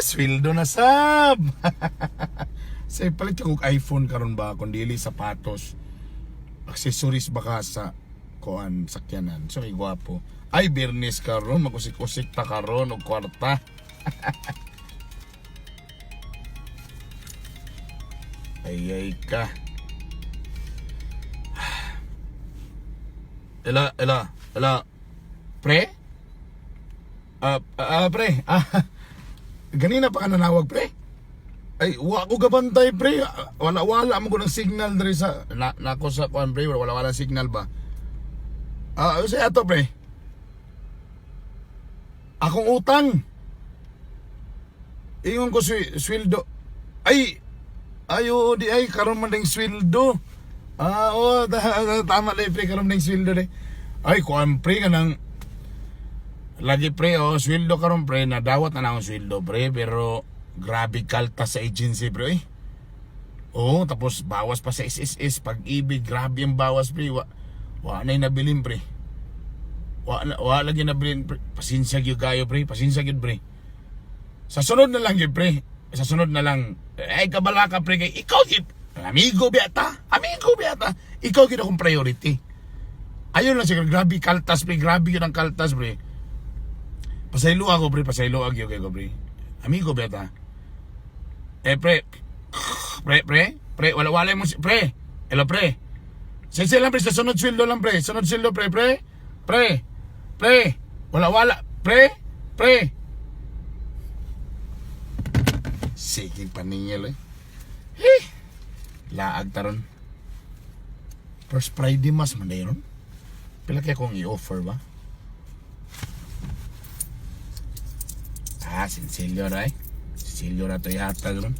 Sweldo na sab. Say palit ko og iPhone karon ba kung dili sapatos. Accessories baka sa kuan sakyanan. So kay gwapo. Ay, Biyernes karon, magusik-usik ta karon og kwarta. Ay ay ka. Ela, ela, ela. Pre? Ah, ah, pre. Ah, ganina pa ka nanawag, pre? Ay, wa ko gabantay, pre. Ah, wala wala mo ko ng signal diri sa na, nako sa kuan, pre, wala wala signal ba. Ah, sa ato, pre. Akong utang. Ingon ko sweldo. Ay, ay oo, di ay karon man ding sweldo. Ah, oo, tama di pre, karon ding sweldo di. Ay, kuan pre kanang lagi pre, oh, sweldo karon pre, nadawat na na akong sweldo pre, pero grabe kalta sa agency pre. Eh. Oo, tapos bawas pa sa SSS, Pag-IBIG, grabe ang bawas pre. Wa, wa na nabilin pre. Wa, na, wa lagi nabilin pre. Pasensya gyud kayo pre, pasensya gyud pre. Sa sunod na lang gyud pre. Sa sunod na lang. Ay kabala ka pre kay ikaw gyud. Amigo biata, amigo biata. Ikaw gyud akong priority. Ayun lang siguro, grabe kaltas pre, grabe gyud ang kaltas pre. Pasaylo ako pre, pasaylo gyud kay ko pre. Amigo biata. Eh pre, pre, pre, pre, wala wala mo si pre. Hello pre. Sensya lang pre, sa sunod sweldo lang pre. Sunod sweldo pre, pre. Pre. Pre. Wala wala. Pre. Pre. Sige paningil eh. Eh. Laag taron. First Friday mas man ron. Pila kaya kong i-offer ba? Ah, sinsilyo ra eh. Sinsilyo ra to ihatag ron.